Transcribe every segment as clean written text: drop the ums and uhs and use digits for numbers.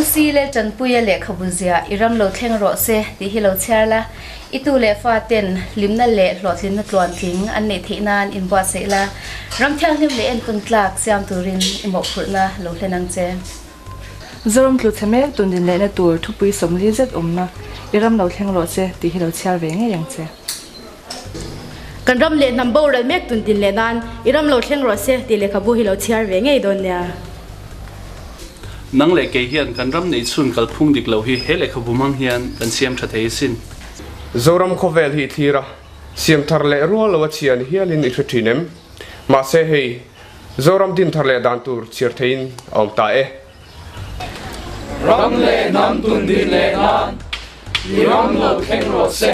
Pu Si leh Tanpuia lehkhabu ziah i ram lo thleng rawh se tih hi lo chhiar la, i tu leh fa ten hlimna leh hlawhtlinna tluantling an neih theih nan inbuatsaih la, ram thianghlim leh entawn tlak siam turin i mawhphurhna lo hlen ang che. Zoram tlu chhe mek tun din lehna tur thupui 40 zet awmna i ram lo thleng rawh se tih hi lo chhiar ve ngei ang che. Kan ram leh hnam boral mek tun din leh nan i ram lo thleng rawh se tih lehkhabu hi lo chhiar ve ngei dawn nia. Nang leh kei hian kan ram neih chhun kalphung dik loh hi he lehkhabu hmang hian kan siam tha thei asin. Zoram khawvel hi i thlir a, siam thar leh rual lo a chhia ni hialin i hre thin em? Mahse hei, Zoram din thar leh dan tur chhiar theiin a awm ta e. Ram leh hnam tun din leh nan i ram lo thleng rawh se.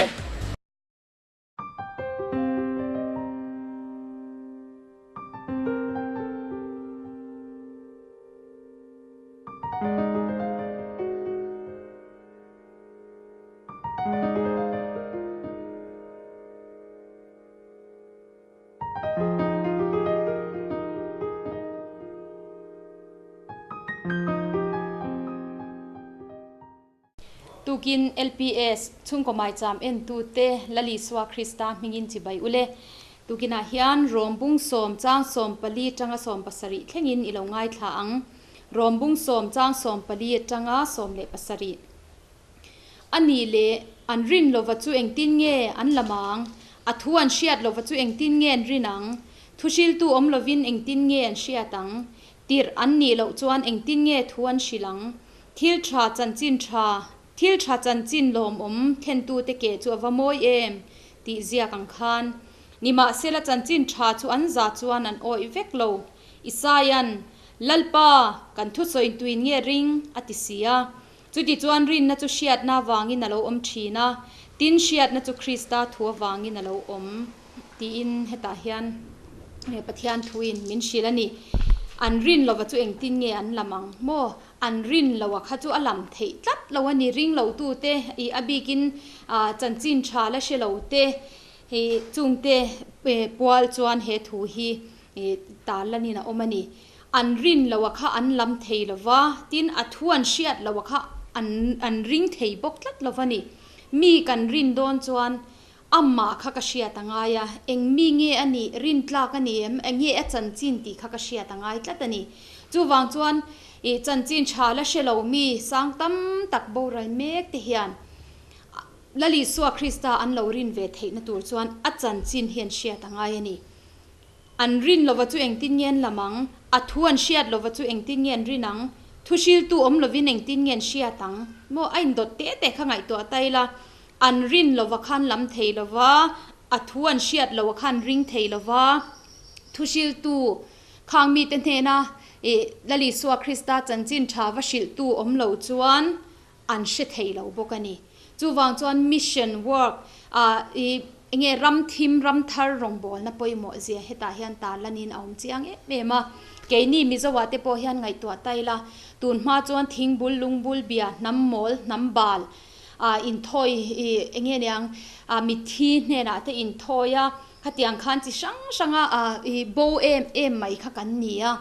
Tukin LPS chhungkaw maicham entute Lal Isua Krista hmingin chibai ule. Tukinah hian Rom bung sawm chang 14 atanga 17 thlengin i lo ngaithla ang. Rom bung sawm chang 14 atanga 17. A nih leh an rin lova chu engtin nge an la mang? A thu an hriat lova chu engtin nge an rin ang? Thuhriltu awm lovin engtin nge an hriat ang? Tirh an nih loh chuan engtin nge thu an hrilh ang? Thil tha chanchin tha, thil tha chanchin lawmawm thlentute ke chu a va mawi em? tih ziak ang khan. Nimahsela chanchin tha chu an za chuan an awih vek lo. Isaia'n, Lalpa, kan thusawi tuin nge ring? a ti si a. Chutichuan rinna chu hriatna avangin a lo awm thin a, tin hriatna chu Krista thu avangin a lo awm tiin hetah hian Pathian thuin min hrilh a ni. An rin lova chu engtin nge an lam ang maw? An rin loa kha chu a lam theih tlat lo a ni. Ring lotute i a bikin chanchin tha la hre lote hi chungte pual chuan he thu hi tarlanin a awm a ni. An rin loh a kha an lam thei lo va, tin a thu an hriat loh a kha an an ring thei bawk tlat lo va ni. Mi kan rin dawn chuan amah kha ka hriat a ngai a, eng mi nge a nih, rin tlak a ni em, eng nge a chanchin tih kha ka hriat a ngai tlat a ni. Chuvang chuan ih chanchin tha la hre lo mi sang tam tak boral mek te hian Lal Isua Krista an lo rin ve theihna tur chuan a chanchin hi an hriat a ngai a ni. An rin lova chu engtin nge an lam ang? A thu an hriat lova chu engtin nge an rin ang? Thu hriltu awm lovin engtin nge an hriat ang? Maw, a indawt teh teh kha ngaihtuah ta ila, an rin lova khan lam thei lova, a thu an hriat loh a khan ring thei lova, thu hriltu khang mite hnena ih Lal Isua Krista chanchin tha va hrilhtu awm lo chuan an hre thei lo bawk a ni. Chuvang chuan mission work ah i enge ram thim ram thar rawngbawlna pawimawh zia hetah hian tarlanin a awm chiang em em a. Keini Mizo ah te pawh hian ngaihtuah ta ila, tun hma chuan thingbul lungbul bia hnam mawl hnam bal ah inthawi i enge niang ah mitthi hnenah te inthawi a, khatiang khan chi hrang hranga ah i bo em em mai kha kan ni a.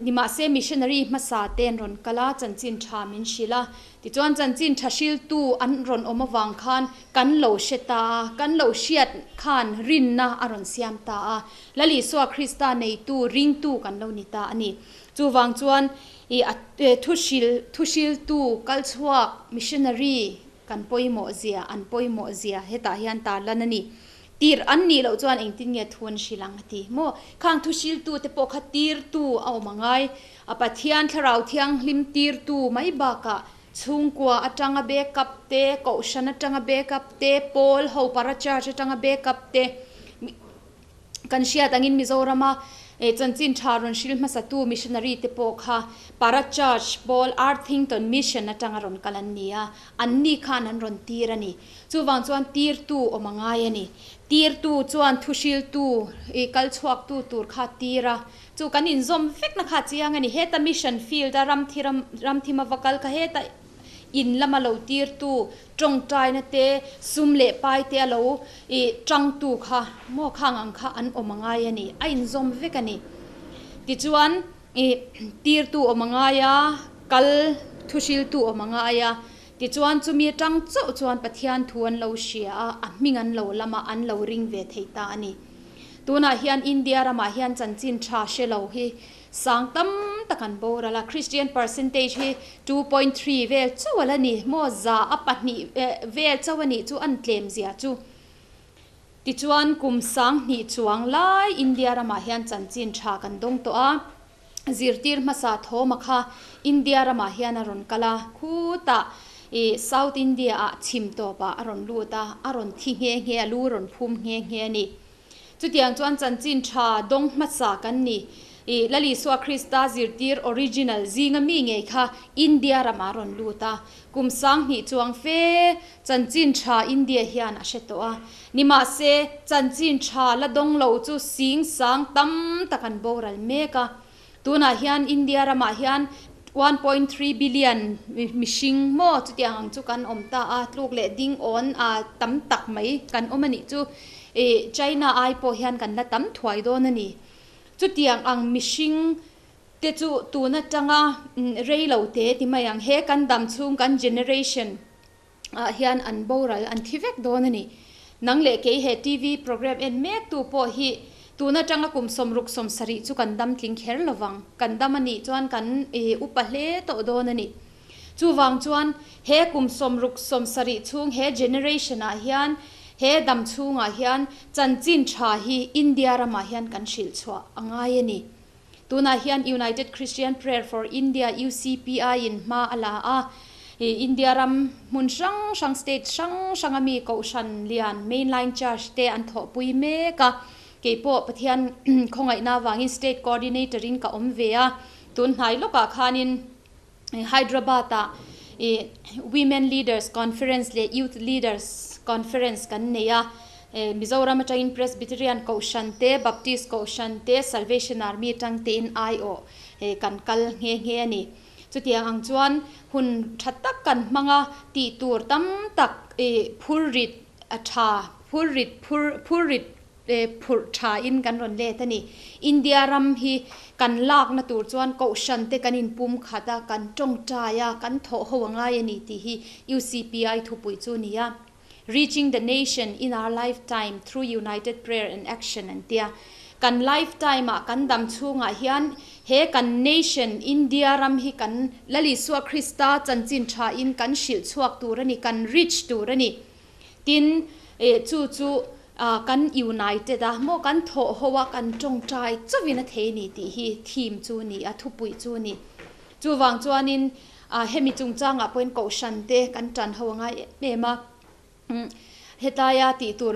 Nimahse missionary hmasa te an rawn kal a, chanchin tha min hrilh a. Tichuan chanchin tha hriltu an rawn awm avang khan kan lo hre ta a, kan lo hriat khan rinna a rawn siam ta a. Lal Isua Krista neitu, ringtu kan lo ni ta a ni. Chuvang chuan i a thu hril, thu hriltu kalchhuak missionary kan pawimawh zia, an pawimawh zia hetah hian tarlan a ni. Tir an nih loh chuan engtin nge thu an hrilh ang a ti maw? Khang thu hriltute pawh kha tirtu a awm a ngai. A Pathian Thlarau Thianghlim tirtu mai bakah chhungkua atanga backup te, kohhran atanga backup te, pawl ho para church atanga backup te kan hriat angin Mizorama chanchin tha rawn hril hmasatu missionary te pawh kha para church pawl Arthington Mission atanga rawn kal an ni a, anni khan an rawn tir a ni. Chuvang chuan tirtu awm a ngai a ni. Tirtu chuan thuhriltu i kal chhuaktu tur kha tir a, chu kan inzawm vekna kha chiang a ni. Heta mission field a ramthi ram ramthima va kal kha heta in lama lo tirtu tawngtaina te, sum leh pai te a lo i tangtu kha maw khang ang kha an awm a ngai a ni. A inzawm vek a ni. Tichuan i tirtu awm a ngai a, kal. Thuhriltu awm a ngai a. Tichuan chumi atang chauh chuan Pathian thu an lo hria a, a hming an lo lam a, an lo ring ve thei ta a ni. Tunah hian India ramah hian chanchin tha hre lo hi sang tam tak an boral a, Christian percentage hi 2.3 vel chauh a la ni maw, 2% vel chauh a nih chu an tlem zia chu. Tichuan kum 2000 chuang lai India ramah hian chanchin tha kan dawng tawh a, zirtir hmasa thawma kha India ramah hian a rawn kal a, khutah i South India ah chhim tawpah a rawn lut a, a rawn thi nghe nghe a, lu rawn phum nghe nghe a ni. Chutiang chuan chanchin tha dawng hmasa kan ni. I Lal Isua Krista zirtir original zinga mi ngei kha India ramah a rawn lut a, kum 2000 chuang fe chanchin tha India hian a hre tawh a. Nimahse, chanchin tha la dawng lo chu sing sang tam tak an boral mek a. Tunah hian India ramah hian 1.3 billion mihring maw chutiang ang chu kan awm ta a, tluk leh ding awn a tam tak mai kan awm a nih chu. I China ai pawh hian kan la tam thuai dawn a ni. Chutiang ang mihring te chu tun atanga rei lo te ti mai ang. He kan dam chhung kan generation ah hian an boral an thi vek dawn a ni. Nang leh kei he TV program en mek tu pawh hi tun atanga kum 60, 70 chu kan dam tling kher lovang. Kan dam a nih chuan kan upa hle tawh dawn a ni. Chuvang chuan he kum 60, 70 chhung he generation ah hian he dam chhungah hian chanchin tha hi India ramah hian kan hrilh chhuah a ngai a ni. Tunah hian United Christian Prayer for India, UCPI, in hma a la a, India ram hmun hrang hrang state hrang hranga mi kohhran lian mainline church te an thawhpui mek a. Keipawh Pathian khawngaihna avangin state coordinator in ka awm ve a, tun hnai lawkah khanin Hyderabad ah Women Leaders Conference leh Youth Leaders Conference kan nei a, Mizoram atangin Presbyterian Kohhran te, Baptist Kohhran te, Salvation Army atang tein aiawh kan kal nghe nghe a ni. Chutiang ang chuan hun tha tak kan hmang a, tih tur tam tak phurrit a tha, phurrit phur phurrit phurh tha in kan rawn let a ni. India ram hi kan lakna tur chuan kohhran te kan inpum khat a, kan tawngtai a, kan thawh ho a ngai a ni tih hi UCPI thupui chu a ni a. Reaching the nation in our lifetime through united prayer and action an tia. Kan lifetime ah kan dam chhungah hian he kan nation India ram hi kan Lal Isua Krista chanchin tha in kan hrilh chhuak tur a ni, kan reach tur a ni. Tin, chu chu kan united a maw kan thawh ho a kan tawngtai chauhin a thei ni tih hi theme chu a ni a, thupui chu a ni. Chuvang chuanin hemi chungchangah pawhin kohhran te kan tan ho a ngai em em a. Hetaia tih tur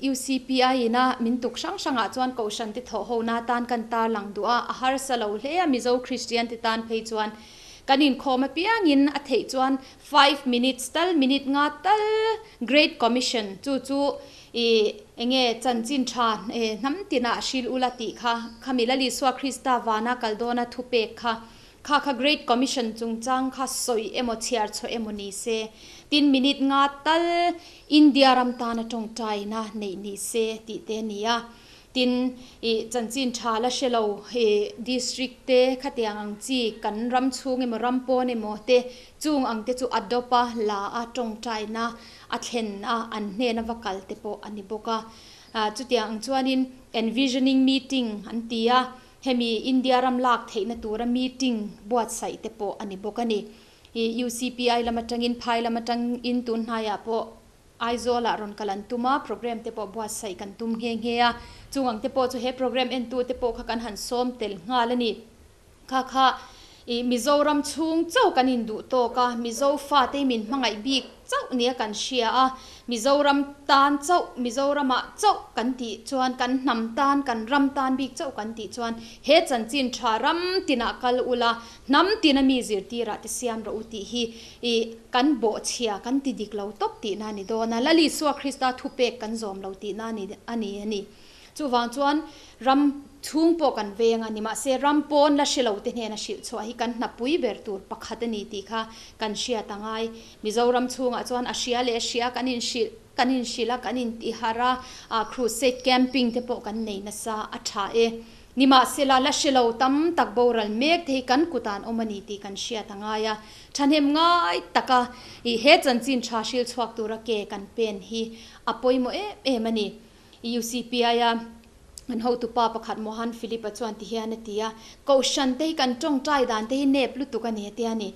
UCPI ina min tuk hrang hrangah chuan kohhran te thawh hona atan kan tarlang duh a, a harsa lo hle a Mizo Kristian te tan phei chuan kan inkhawm apiangin a theih chuan 5 minutes tal minute nga tal Great Commission chu chu i enge chanchin tha hnam tinah hril ula tih kha khami Lal Isua Krista vana kal dawna thupek kha kha kha Great Commission chungchang kha sawi emaw chhiar chhuah emaw ni se, tin minute nga tal India ram tana tawngtaina neih ni se tih te a ni a. Tin, i chanchin tha la hre lo i district te khatiang ang chi kan ram chhung emaw ram pawn emaw te chung ang te chu a dawp a, la a, tawngtaina a thlen a, an hnena va kal te pawh a ni bawk a. Chutiang ang chuanin envisioning meeting an ti a, hemi India ram lak theihna tura meeting buatsaih te pawh a ni bawk a ni. I UCPI lam atangin phai lam atangin tun hnaiah pawh Aizawlah rawn kal an tum a, program te pawh buatsaih kan tum nghe nghe a. Chung ang te pawh chu he program entu te pawh kha kan han sawm tel nghal a ni. Kha kha i Mizoram chhung chauh kan induh tawk a, Mizo fate hi min hmangaih bik chauh nia kan hria a, Mizoram tan chauh, Mizoramah chauh kan tih chuan kan hnam tan, kan ram tan bik chauh kan tih chuan he chanchin tha ram tinah kal ula, hnam tina mi zirtirah te siam rawh u tih hi i kan bawhchhia kan ti dik lo tawp tihna a ni dawn a, Lal Isua Krista thupek kan zawm lo tihna a ni a ni a ni. Chuvang chuan ram chhung pawh kan veng a, nimahse ram pawn la hre lo te hnena hrilh chhuah hi kan hnapui ber tur pakhat a ni tih kha kan hriat a ngai. Mizoram chhungah chuan a hria leh hria kan inhrilh kan inhrilh a, kan intiharh a, crusade camping te pawh kan nei nasa a tha e. Nimahsela, la hre lo tam tak boral mek te hi kan kut an awm a ni tih kan hriat a ngai a. Thahnem ngai taka i he chanchin tha hril chhuak tura ke kan pen hi a pawimawh em em a ni. UCPI-a kan hotupa pakhat Mohan Philip-a chuan ti hian a ti a, Kohhran te hi kan tawngtai dan te hi nep lutuk a ni a ti a ni.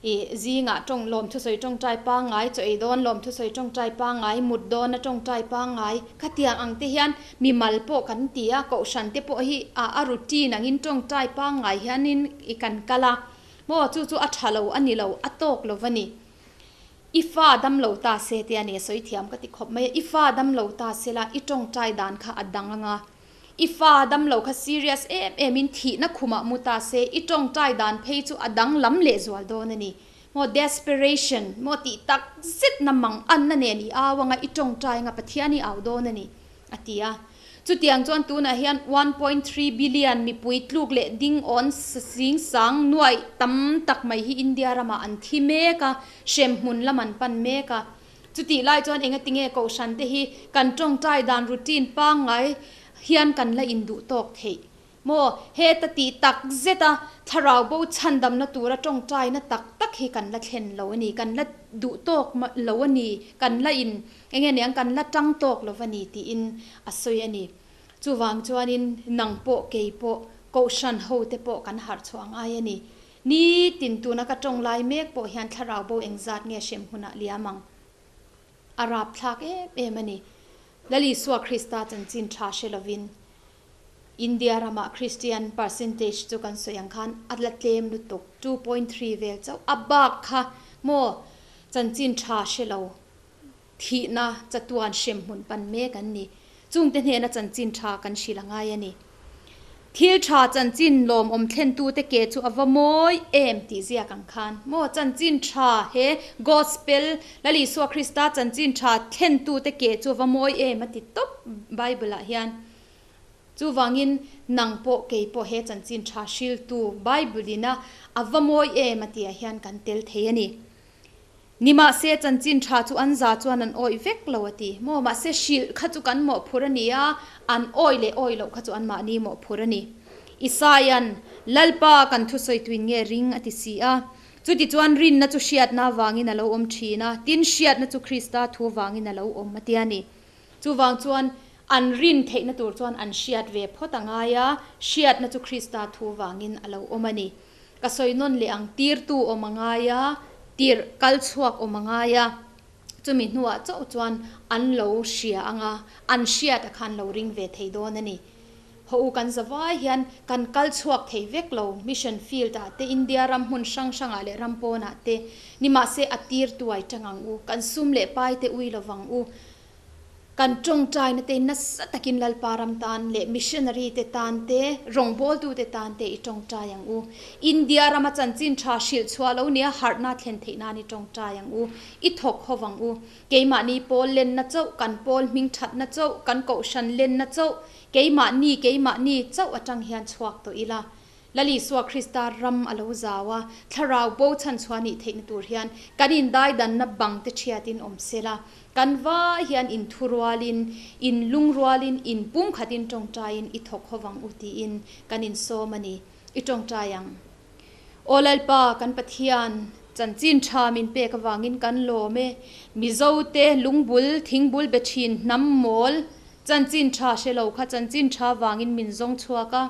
I zingah tawng lawm thusawi tawngtai pangngai, chaw ei dawn lawm thusawi tawngtai pangngai, mut dawna tawngtai pangngai, khatiang ang te hian mimal pawh kan ti a, Kohhran te pawh hi a routine angin tawngtai pangngai hianin i kan kal a, maw chu chu a tha lo a ni lo, a tawk lo va ni. I fa dam lo ta se tia ni a sawi thiam ka ti khawp mai a, i fa dam lo ta se la i tawngtai dan kha a dang anga, i fa dam lo kha serious em em in thihna khumah mu ta se i tawngtai dan phei chu a dang lam leh zual dawn a ni. Maw desperation maw tih tak zet na mang anna nen i au anga i tawngtai anga Pathian i au dawn a ni a ti a. Chutiang chuan tunah hian 1.3 billion mipui tluk leh ding awn sing sang nuaih tam tak mai hi India ramah an thi mek a, hremhmun lam an pan mek a. Chutih lai chuan engatinge Kohhran te hi kan tawngtai dan routine pangngai hian kan la induh tawk theih Maw, heta tih tak zet a thlarau bo chhandamna tura tawngtaina tak tak hi kan la thlen lo a ni, kan la duh tawk lo a ni, kan la in eng nge niang kan la tang tawk lo a ni tiin a sawi a ni. Chuvang chuanin nang pawh kei pawh Kohhran ho te pawh kan harh chhuah ngai a ni. Nitin tuna ka tawng lai mek pawh hian thlarau bo engzat nge hrem hunah liam ang? A rapthlak em em a ni. Lal Isua Krista chanchin tha hre lovin India ramah Christian percentage chu kan sawi ang khan a la tlem lutuk, 2.3 vel chauh a bak kha maw chanchin tha hre lo thihna chatuan hrem hmun pan mek an ni. Chungte hnena chanchin tha kan hrilh a ngai a ni. Thil tha chanchin lawmawm thlentute ke chu a va mawi em tih ziak ang khan maw chanchin tha he Gospel Lal Isua Krista chanchin tha thlentute ke chu a va mawi em a ti tawp Bible ah hian. Chuvangin, nang pawh kei pawh he chanchin tha hriltu Bible-in a a va mawi em a tihah hian kan tel thei a ni. Nimahse, chanchin tha chu an za chuan an awih vek lo a ti. Maw? Mahse, hrilh kha chu kan mawhphurh a ni a, an awih leh awih loh kha chu anmahni mawhphurh a ni. Isaia'n, Lalpa, kan thusawi tuin nge ring a ti si a. Chutichuan rinna chu hriatna avangin a lo awm thin a, tin hriatna chu Krista thu vangin a lo awm a ti a ni. Chuvang chuan an rin theihna tur chuan an hriat ve phawt a ngai a, hriatna chu Krista thu vangin a lo awm a ni. Ka sawi nawn leh ang, tirtu awm a ngai a, tirh kal chhuak awm a ngai a, chumi hnuah chauh chuan an lo hria ang a, an hriat a khan lo ring ve thei dawn a ni. Haw u kan zavai hian kan kal chhuak thei vek lo, mission field ah te, India ram hmun hrang hrangah leh ram pawnah te, nimahse a tir tuai tang ang u, kan sum leh pai te ui lovang u, kan tawngtaina te nasa takin Lalpa ram tan leh missionary te tan te, rawngbawltu te tan te i tawngtai ang u. India rama chanchin tha hrilh chhuah lo nia harhna thlen theih nan i tawngtai ang u, i thawk ho vang u. Keimahni pawl lenna chauh, kan pawl hming thatna chauh, kan kohhran lenna chauh, keimahni keimahni chauh atang hian chhuak tawh ila. Lal Isua Krista ram a lo zau a, thlarau bo chhanchhuah nih theihna tur hian kan indaidanna bang te thiatin awm se la, kan vai hian inthurualin, inlungrualin, inpumkhatin tawngtaiin i thawk ho vang u tiin kan insawm a ni. I tawngtai ang. Aw Lalpa, kan Pathian, chanchin tha min pek avangin kan lawm e. Mizo te lungbul, thingbul be thin hnam mawl, chanchin tha hre lo kha chanchin tha vangin min zawng chhuak a.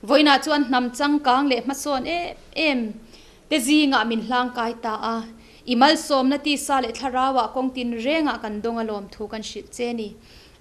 Vawiinah chuan hnam changkang leh hmasawn em em te zingah min hlangkai ta a. I malsawmna tisa leh thlarauah kawng tin rengah kan dawng a lawm thu kan hrilh che ni.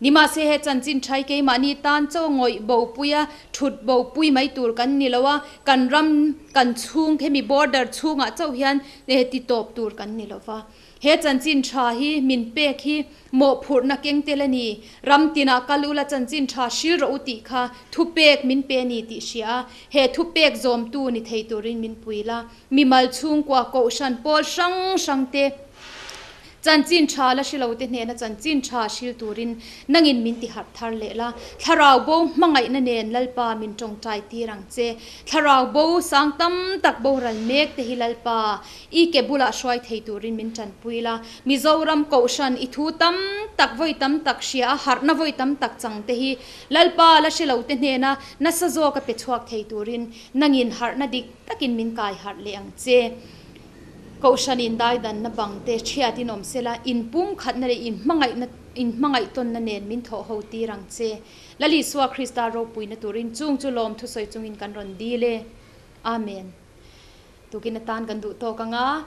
Nimahse he chanchin thai keimahni tan chaw ngawih bopuia thut bopui mai tur kan ni lo a, kan ram kan chhung hemi border chhungah chauh hian ti tawp tur kan ni lo va. He chanchin tha hi min pek hi mawhphurhna keng tel a ni. Ram tinah kal ula chanchin tha hril rawh u tih kha thupek min pe a ni tih hria a, he thupek zawmtu ni thei turin min pui la. Mimal chhungkua kohhran pawl hrang hrang te Chanchin tha la hre lo te hnena chanchin tha hril turin nangin min ti harh thar leh la. Thlarau bo hmangaihna nen Lalpa min tawngtai tir ang che. Thlarau bo sang tam tak boral mek te hi Lalpa i ke bulah hruai thei turin min tanpui la. Mizoram Kohhran i thu tam tak vawi tam tak hria a, harhna vawi tam tak chang te hi Lalpa la hre lo te hnena nasa zawk a pe chhuak thei turin nangin harhna dik takin min kai harh leh ang che. Kohhran indaidanna bang te thiatin awm sela, inpumkhatna leh inhmangaihna inhmangaihtawnna nen min thawh ho tir ang che. Lal Isua Krista ropuina turin chung chu lawm thusawi chungin kan rawn dil e. Amen. Tukin atan kan duh tawk ang a,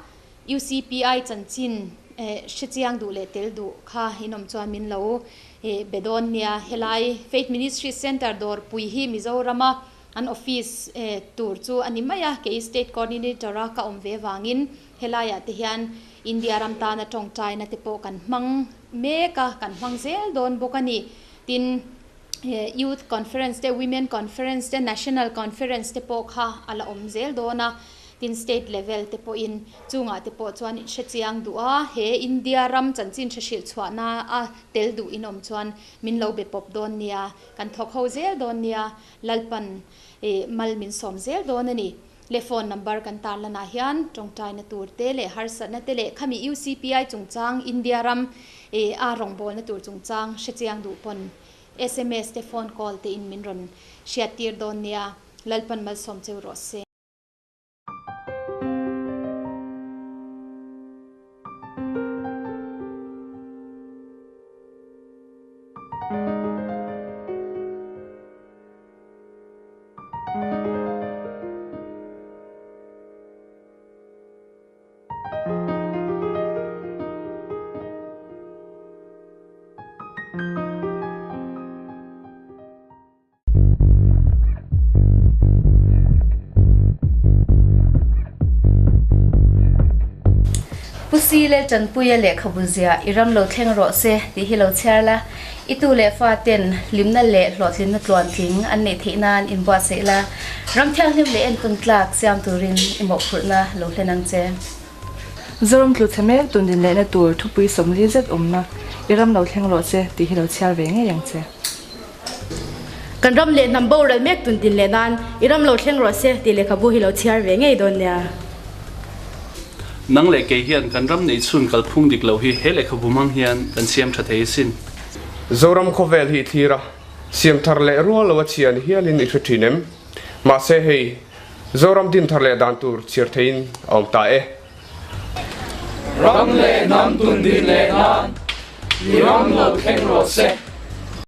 UCPI chanchin hrechiang duh leh tel duh kha inawm chuan min lo be dawn nia. Helai Faith Ministry Centre dawrpui hi Mizorama an office tur chu a ni mai a, kei State Coordinator a ka awm ve vangin helaiah te hian India ram tana tawngtaina te pawh kan hmang mek a, kan hmang zel dawn bawk a ni. Tin, Youth Conference te, Women Conference te, National Conference te pawh kha a la awm zel dawn a, tin State level te pawhin chungah te pawh chuan in hrechiang duh a, he India ram chanchin hre hrilh chhuahna a tel duh in awm chuan min lo be pawp dawn nia, kan thawk ho zel dawn nia, Lalpan mal min sawm zel dawn a ni. Le phone number kan tarlanah hian tawngtaina tur te leh harsatna te leh khami UCPI chungchang India ram a rawngbawlna tur chungchang hrechiang duh pawn sms te phone call te in min rawn hriattir dawn nia Lalpan malsawm cheu rawh se. Pu Sile Tanpuia lehkhabu ziah i ram lo thleng rawh se tih hi lo chhiar la. I tu leh fa ten hlimna leh hlawhtlinna tluantling an neih theih nan inbuatsaih la, ram thianghlim leh entawn tlak siam turin i mawhphurhna lo hlen ang che. Zoram tlu chhe mek tun din lehna tur thupui 40 zet awmna i ram lo thleng rawh che tih hi lo chhiar ve ngei ang che. Kan ram leh hnam boral mek tun din leh nan i ram lo thleng rawh se tih lehkhabu hi lo chhiar ve ngei dawn nia. Nang leh kei hian kan ram neih chhun kalphung dik loh hi he lehkhabu hmang hian kan siam tha thei asin. Zoram khawvel hi i thlir a, siam thar leh rual lo a chhia ni hialin i hre thin em? Mahse hei, Zoram din thar leh dan tur chhiar theiin a awm ta e. Ram leh hnam tun din leh nan i ram lo thleng rawh se.